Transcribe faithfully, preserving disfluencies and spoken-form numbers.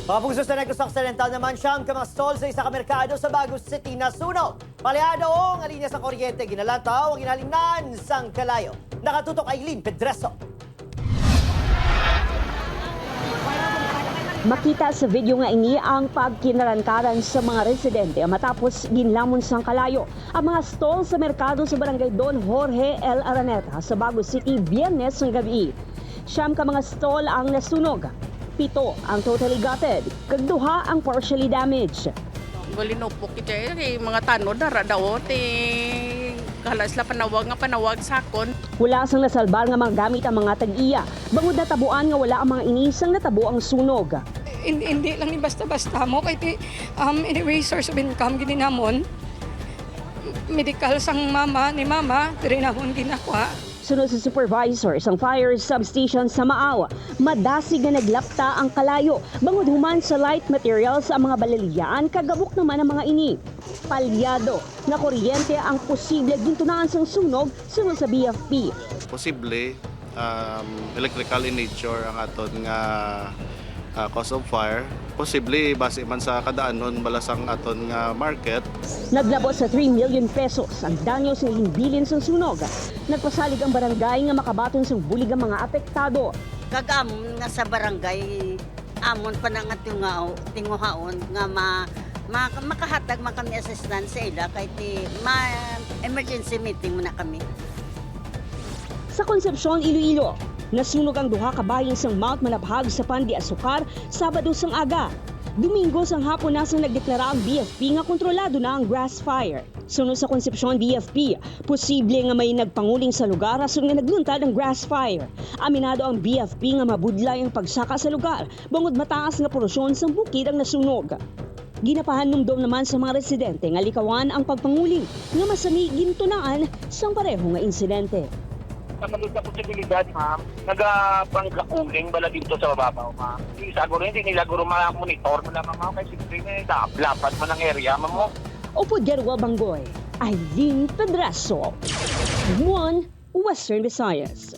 Mga pugso, sa Negros Occidental naman, siyam ka mga stall sa isa ka merkado sa Bago City nasunog. Paliado ang linya sa kuryente, ginalantaw ang ginhalinan sang kalayo. Nakatutok Aileen Pedreso. Makita sa video nga ini ang pagkinarangkaran sa mga residente matapos ginlamon sang kalayo ang mga stall sa merkado sa Barangay Don Jorge L. Araneta sa Bago City, Biyernes ng gabi. Siyam ka mga stall ang nasunog. Pito ang totally gutted, kag duha ang partially damaged. Galinupok iti, eh, mga tanod, dara daw, ti hala sila panawag nga panawag sa akon. Wala sang nasalbar nga mga gamit ang mga tag-iya, bangod natabuan nga wala ang mga ini sang natabo ang sunog. Hindi, hindi lang ni basta-basta mo, kay ti, um, anyway, source of income gid ni namon. Medical sang mama, ni mama, diri namon ginakuha. Sunod sa supervisor sang fire substation sa Maaw, madasig nga naglapta ang kalayo bangod human sa light materials ang mga balalian, kag gabok naman ang mga ini. Palyado nga kuryente ang posible gintunaan sang sunog, sunod sa B F P. Posible, um, electrical in nature ang aton nga, ah, cause of fire. Posible, base man sa kadaanon bala sang aton nga market. Naglabo sa three million pesos ang danyo sa ginbilin sang sunog. Nagpasalig ang barangay nga makabaton sang bulig ang mga apektado. Kag amon nga sa barangay, amon pa na nga tinguha-, tinguhaon nga ma-, ma-, makahatag man kami assistance sa ila kay ti ma-, emergency meeting man na kami. Sa Concepcion, Iloilo, nasunog ang duha ka bahin sang Mount Malabhag sa Pan de Azucar, Sabado sang aga. Domingo sang hapon na sang nagdeklara ang B F P nga kontrolado na ang grass fire. Sunod sa Concepcion B F P, posible nga may nagpanguling sa lugar rason nga nagluntad ang grass fire. Aminado ang B F P nga mabudlay ang pagsaka sa lugar bangod mataas nga porsyun sang bukid ang nasunog. Ginapahanumdom naman sa mga residente nga likawan ang pagpanguling nga masami gintunaan sang pareho nga insidente. Sa maliit na posibilidad, ma'am, nagapangkauling bala dito sa babaw, ma'am. Hindi, siguro hindi nila guro ma-monitor mo lamang, ma'am, kay siyempre, eh, lapad man ang area, ma'am, oh. Upod Garwa Banggoy, Aileen Pedraso, One Western Visayas.